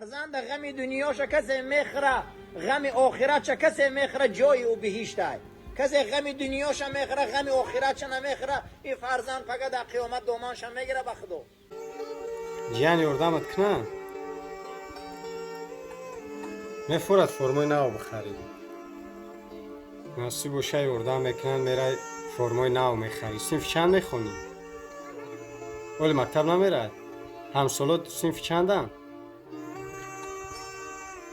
Фарзанда ғами дунёша касе мехӯра, ғами охиратша касе мехӯра, ҷои ӯ биҳиштай. Касе ғами дунёша мехӯра, ғами охиратша намехӯра, ин фарзанд пага дар қиёмат доманша мегира ба Худо. Ҷиян ёрдамат кунам? Мефорад формои нав бихарӣ. Насиб боша, ёрдам мекунанд, мерай, формои нав мехарӣ. Синфи чанд мехонӣ? Оли мактаб намерай? Ҳамсолот синфи чанданд?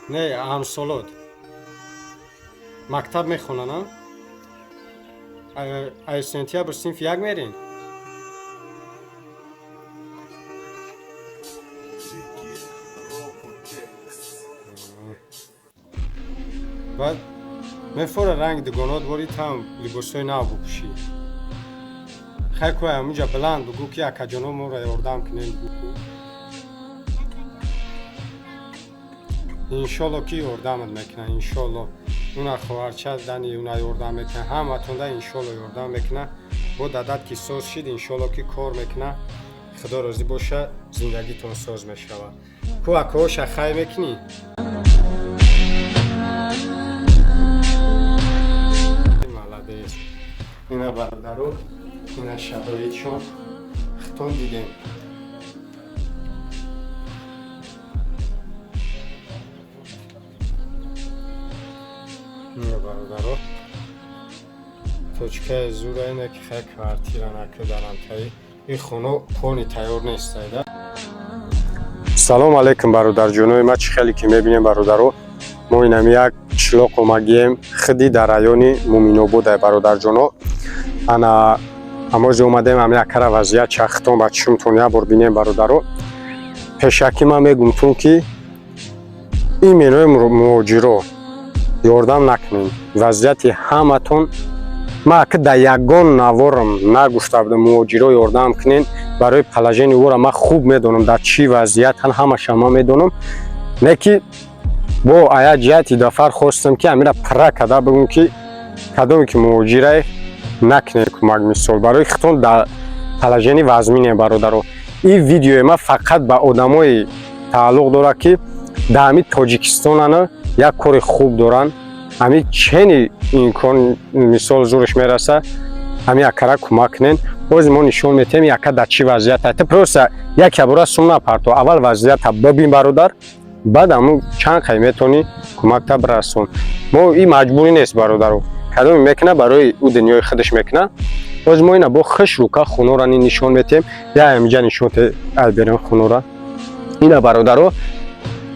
Не, ҳамсолот мактаб мехонанд? Ай сентябр синфи як мерин? Баъд мефора ранги дугонот бори, там либосҳои нав бупӯшӣ. Хай, ку ҳамунҷа баланд бугӯ, ки акаҷоно, моро ёрдам кунем, бугӯ ку. Иншолло, ки ёрдамат мекунад, иншолло. Уна хоҳарча дани, уна ёрдам мекунад, ҳаматонда иншолло ёрдам мекунад. Бо дадат ки соз шид, иншолло, ки кор мекунад, Худо розӣ боша, зиндагитон соз мешавад. Ку акаҳоша хай мекунӣ? Молодец. Ина, бародаро, ина шароитшон, хитон дидем. Ина, бародаро, точкаи зура ине, ки хай квартира накарданам, таи ин хоно пони тайёр нестайда. Салом алейкум, бародарҷонои ма. Чӣ хеле ки мебинем, бародаро, мо инами як қишлоқ омагием, хиди дар райони Муминободай, бародарҷоно. Ана амози омадем, ами акара вазъият чахтон ба чишумтон як бор бинем, бародаро. Пешакӣ ман мегумтун, ки именно муҳоҷиро ёрдам накунем. Вазъияти ҳаматон ман ака дар ягон наворам нагуфта будам муҳоҷиро ёрдам кунен. Барои положение ӯра ман хуб медонам, дар чӣ вазъиятан, ҳамаша ман медонам. Не ки бо ая ҷиҳати дафар хостам, ки амира пурра карда бигӯм, ки кадоме ки муҳоҷирае, накунед кӯмак. Мисол, барои хитон дар положение вазмине, бародаро. Ин видеои ман фақат ба одамое тааллуқ дорад, ки дар ҳамин Тоҷикистонана як кори хуб доранд, ҳамин чени имкон, мисол, зурш мераса, ҳамин акара кӯмак кунен. Боз мо нишон метиҳем, яка дар чӣ вазъият аст. Просто як ябора сум напарто, аввал вазъията бибин, бародар, баъд ҳамун чанд қай метавонӣ, кӯмакта бирасон. Мо ин маҷбурӣ нест, бародаро. Кадоме мекуна, барои ӯ дунёи худаш мекуна. Боз мо ина бо хиш рука хонора нишон метиҳем. Я ҳаминҷа нишон те, ай берем хонора. Ина, бародаро,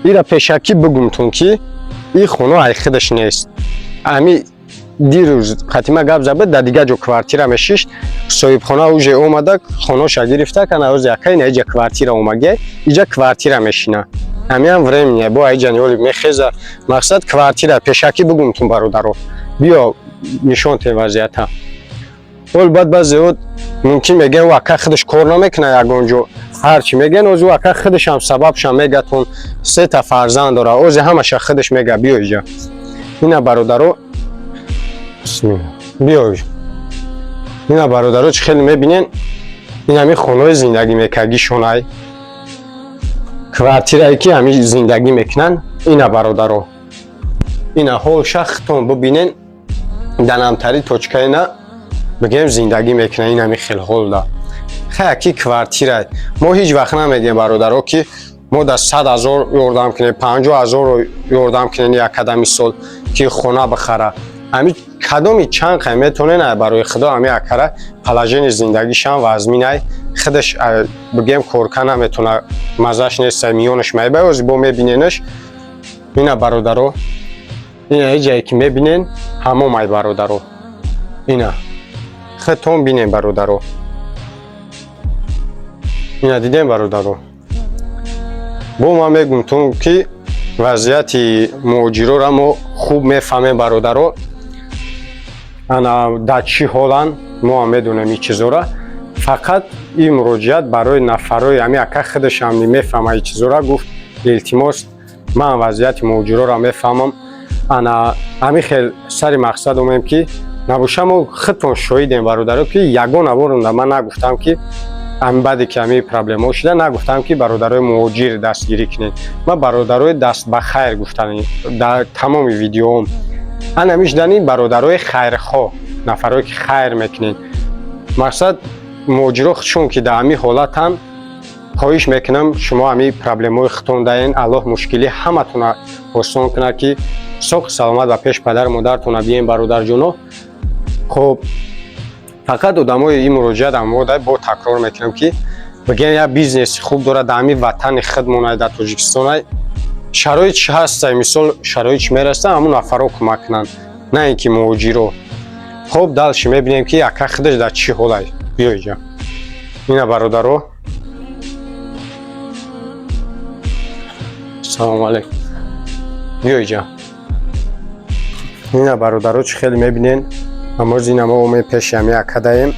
ира пешакӣ бигумтун, ки ин хоно ай худаш нест. Ами дирӯз қатима гап зад, дар дигар ҷо квартира мешишт. Соҳибхона уже омада, хоноша гирифта кана. Оз яка ина иҷа квартира омагия, иҷа квартира мешина. Ҳамиам временно бо аиҷа ниҳоли мехеза. Мақсад квартира. Пешакӣ бигумтун, бародаро. Биё, нишон те вазъията. Ҳол баъд баъзеҳо мумкин мегӯян, ӯ ака худаш кор намекунад ягон ҷо, ҳарчи мегӯян. Оз ӯ ака худашам сабабшам мегатон, сета фарзанд дора, ози ҳамаша худаш мега. Биё иҷа, ина, бародаро, бисмилла, биё ина, бародаро, чӣ хеле мебинен, ин ҳамин хонаи зиндагӣ мекардгишонай, квартирае ки ҳамин зиндагӣ мекунанд. Ина, бародаро, ина ҳол шахтон бибинен, дар намтари точкаина бигем зиндагӣ мекунанд, ин ҳамин хел ҳолда. Хая ки квартира. Мо ҳеҷ вақт намегем, бародаро, ки мо дар 100 000 ёрдам кунем, 50 000-ро ёрдам кунем, як кадами сол ки хона бихара. Ҳамин кадоми чанд қай метонен, ай барои Худо, ҳамин акара положение зиндагишам вазминай, худаш бигем корка наметона, маззаш нест, миёнаш майбай. Ози бо мебиненаш. Ина, бародаро, ина ҳеҷае ки мебинен, ҳамом ай, бародаро. Ина худтон бинен, бародаро. Ина дидем, бародаро. Бо ман мегумтун, ки вазъияти муҳоҷирора мо хуб мефаҳмем, бародаро. Ана дар чӣ ҳоланд, мо ҳам медонем ин чизора. Фақат ин муроҷиат барои нафарои ҳамин ака худашам мефаҳма ин чизора. Гуфт: «Илтимос, ман вазъияти муҳоҷирора мефаҳмам». Ана ҳамин хел сари мақсад омем, ки набоша, мо худтон шоҳидем, бародаро, ки ягон наворонда ман нагуфтам, ки Ами баъде ки ҳамин проблемаҳо шуда, нагуфтам ки бародарои муҳоҷир дастгирӣ кунед. Ман бародарои даст ба хайр гуфтани дар тамоми видеоом. Ан ҳамин шудани бародарои хайрхоҳ, нафарое ки хайр мекунед. Мақсад, муҳоҷиро чун ки дар ҳамин ҳолатан, хоҳиш мекунам, шумо ҳамин проблемаҳои худтон даен. Аллоҳ мушкилӣ ҳаматона осон кунад, ки соқи саломат ба пеш падару модаратона биен, бародарҷоно. Хоб, фақат одамои ин муроҷиат амода бо такрор мекунам, ки бигӯям, як бизнеси хуб дорад дар ҳамин ватани худмонай, дар Тоҷикистонай, шароит чи ҳастай, мисол, шароит чи мераса, ҳамун нафарро кӯмак кунанд, на ин ки муҳоҷиро. Хоб, дальше мебинем, ки ака худаш дар чӣ ҳолай. Биё иҷа, ина, бародаро, салому алейкум. Биё иҷа, ина, бародаро, чӣ хеле мебинен. Амоз ина мо омем пеши ҳами ака даем.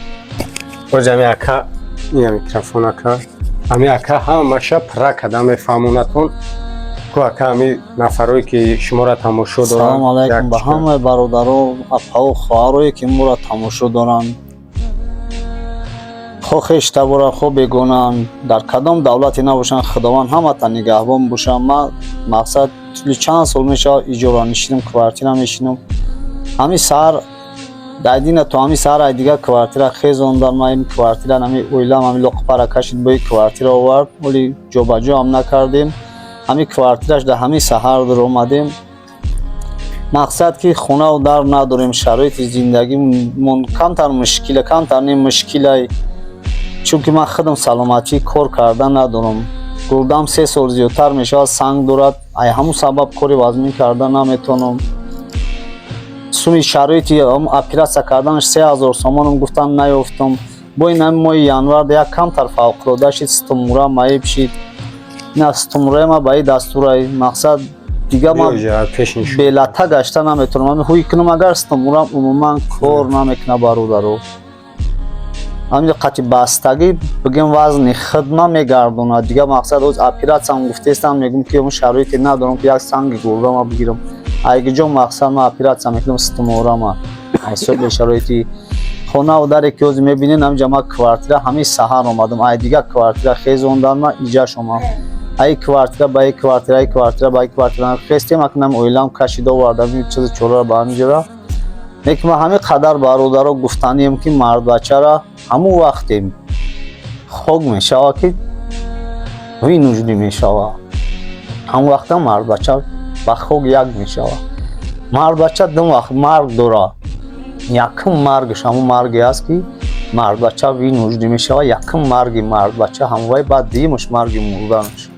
Боз ҳами ака, ина микрофон, ака, ҳами ака ҳамаша пурра када мефаҳмонатон. Ку, ака, ҳами нафарое ки шуморо тамошо доранд. Салом алайкум ба ҳамаи бародаро, апаву хоҳарое ки моро тамошо доранд, хо хештабора, хо бегонаанд, дар кадом давлате набошанд, Худованд ҳамата нигаҳбон бошад. Ман, мақсад, тӯли чанд сол мешавад иҷоранишинам, квартира мешинам. Ҳамин саҳар дайдина то ҳамин саҳар ай дигар квартира хезондан. Ман ин квартира, ҳами оилам ҳами лоқпара кашид, бо ин квартира овард. Оли ҷобаҷо ҳам накардем, ҳамин квартираш дар ҳамин саҳар омадем. Мақсад, ки хонаву дар надорем, шароити зиндагимон камтар мушкила, камтар не, мушкилай, чунки ман худам саломатӣ кор кардан надорам. Гурдам 3 сол зиёдтар мешавад, санг дорад. Ай ҳамун сабаб кори вазмин карда наметавонам. Суми шароити оператсия карданаш 3000 сомонам гуфтан, наёфтам. Бо ин ҳами моҳи январ як камтар фавқулода шид, сутунмӯра маиб шид. Ина сутунмӯраи ма ба и дастурай. Мақсад, дига ман белата гашта наметавонам. Ҳами ҳуй кунам, агар сутунмӯрам умуман кор намекунад, бародаро. Ҳамин қати бастагӣ, бигем, вазни хидма мегардонад. Дига, мақсад, оз оператсиям гуфтестам, мегӯм ки он шароите надорам, ки як санги гурдама бигирам. Айгиҷо, мақсад, ман оператсия мекунам сутунмӯрама ҳисоби шароити хонаву даре ки ҳозир мебинед. Ҳаминҷа ман квартира ҳамин саҳар омадам, ай дигар квартира хезондан, ман иҷаш омам, ай квартира ба ай квартира, ай квартира ба ай квартира хестем. Акнам оилам кашида овардам ин чизи чораро ба ҳаминҷора. Лекин ман ҳамин қадар, бародаро, гуфтанием, ки мардбачара ҳамун вақте хок мешава, ки вынужден мешава, ҳамун вақта мардбача ба хок як мешава. Мардбача ду вақт марг дора. Якум маргаш ҳамун марге аст, ки мардбача вынужден мешава. Якум марги мардбача ҳамвай, баъд дуюмаш марги мурданаш.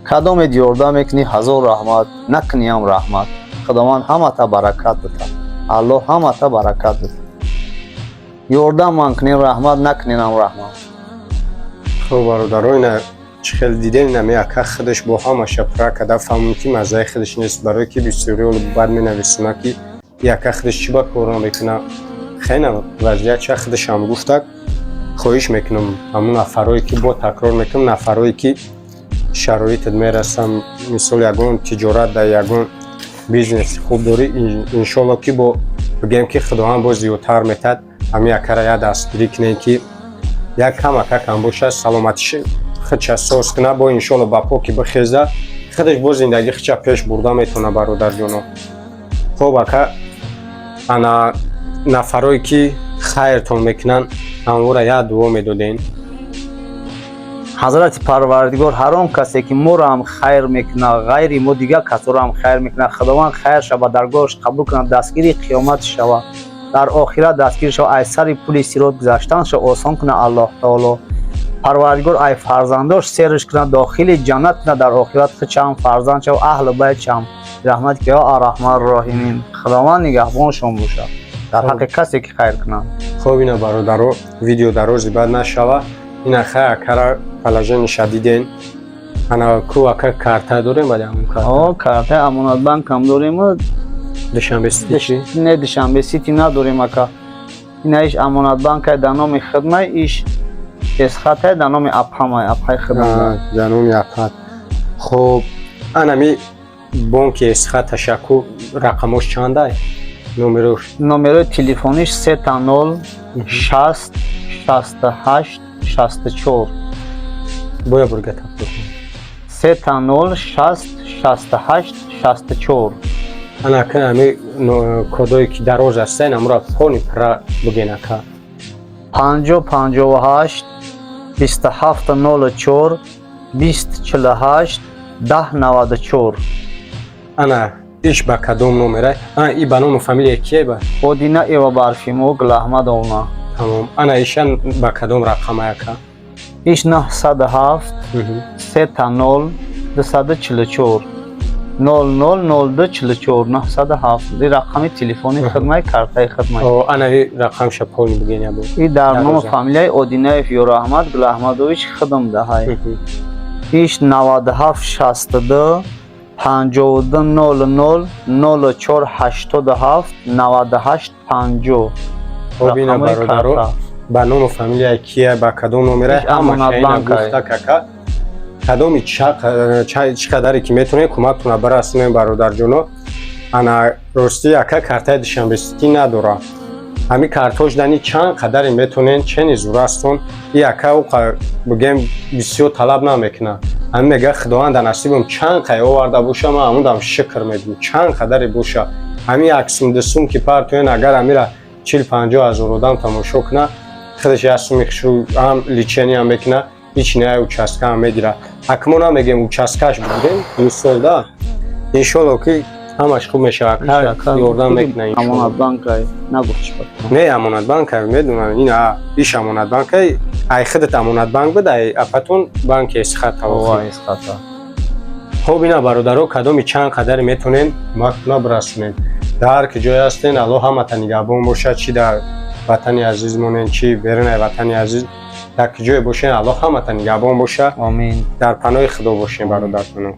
Кадомед ёрдам мекунӣ, ҳазор раҳмат, накуниам раҳмат. Худованд ҳамата баракат бита, Аллоҳ ҳамата баракат бита. Ёрдам ман кунем, раҳмат, накуненам раҳмат. Хуб, бародаро, ина чӣ хеле дидем, инами ака худаш бо ҳамаша пурра када фаҳмем, ки маззаи худаш нест, барое ки бисёриҳо бад менависонад, ки и ака худаш чӣ ба кор намекунад. Хеле вазъият ча худашам гуфтак. Хоҳиш мекунам, ҳамун нафарое ки, бо такрор мекунам, нафарое ки шароитат мерасам, мисол, ягон тиҷорат дар ягон бизнеси хуб дорӣ, иншолло, ки бо бигӯем, ки Худованд боз зиёдтар метад, ҳамин акара як дастгирӣ кунем, ки як камака кам бошад, саломатиш худша соз кунад, бо иншолло ба поки бихеза, худаш бо зиндагӣ худша пеш бурда метавонад, бародарҷоно. Хуб, ака, ана нафарое ки хайртон мекунанд, ҳамвора як дуо медодем. Ҳазрати Парвардигор ҳар он касе ки моро ҳам хайр мекунад, ғайри мо дигар касоро ҳам хайр мекунад, Худованд хайр шава, даргоҳаш қабул кунад, дастгири қиёмат шава, дар охират дастгир шава, ай сари пули сирот гузаштанша осон кунад. Аллоҳ таоло, Парвардигор, ай фарзандош серш кунад, дохили ҷаннат кунад, дар охират худшам, фарзанд шава, аҳлу байтшам. Раҳмат ки ё арраҳман роҳимин. Худованд нигаҳбоншон бошад дар ҳаққи касе ки хайр кунад. Хуб, ина, бародаро, видео дарози бад нашава. Ина хай акара положение ша диден. Ана ку, ака, карта дорем, вале ҳамун карта? О, картаи Амонатбанкам дорем. Душанбе Сити чӣ? Не, Душанбе Сити надорем, ака. Ина иш Амонатбанкай, дар номи хидмай, иш Эсхатай, дар номи апамай, апай хидмат. Дар номи апат. Хуб, анами бонки Эсхат, ташаккур. Рақамош чандай, номерош? Номерои телефониш 000 60 68. 64. Боя бурга такрор. 000 60 68 64. Ана ка ами кодое ки дароз ҳастен, амура полный пра буген, ака. 50 58 27 04 20 48 10 94. Ана иш ба кадом номера? А и ба ному фамилия кие ба? Одина Эва Барфимо Гулаҳмадовна. Тамом. Ана ишан ба кадом рақама, ака? Иш 907 000 244 00 02 44 907. И рақами телефони хидмаи, картаи хидмаи. О, ана и рақамша полный буген ябо. И дар ному Дароза. фамилияи Одинаев Ёраҳмад Гулаҳмадович хидм даҳай. Иш 97 62 52 00 04 87 98 50. Хоб, ина Рақамои бародаро, карта. Ба ному фамилияи кия, ба кадом номера, Иш Амонатбанк ай. гуфта кака кадоми чӣ қадаре ки метавонед, кӯмактона барасонем, бародарҷоно. Ана ростӣ, ака картаи Душанбеситӣ надора. Ҳами картош дани чанд қадаре метавонед, чени зурастон. И ака уқа бигем, бисёр талаб намекунад. Ҳами мега: «Худованд дар насибам чанд қай оварда боша, ман ҳамудам шукр мегӯм, чанд қадаре боша». Ҳами як сум, ду сум ки партоен, агар ҳамира 40-50 ҳазор одам тамошо кунад, худаш як суми хушрӯ ҳам лечение ҳам мекунад, ҳеч не, участка ҳам мегирад. Ак мо намегем, участкаш бигирем, мисол да. Иншолло, ки ҳамаш хуб мешавад, ка ёрдам мекунад, иншолло. Амонатбанк ай, нагуфт чӣ кор. Не, Амонатбанк медонам, ин иш Амонатбанк ай, худат Амонатбанк буд, ай апатон банки Эсхат тавофи. Ова, Эсхата. Хоб, ина бародаро, кадоми чанд қадаре метонем, кӯмактона бирасонем. Дар ҳар ки ҷое ҳастен, Аллоҳ ҳамата нигаҳбон бошад. Чӣ дар ватани азиз монен, чӣ берунаи ватани азиз, дар ки ҷое бошен, Аллоҳ ҳамата нигаҳбон боша. Омин. Дар паноҳи Худо бошем, бародарҷоно.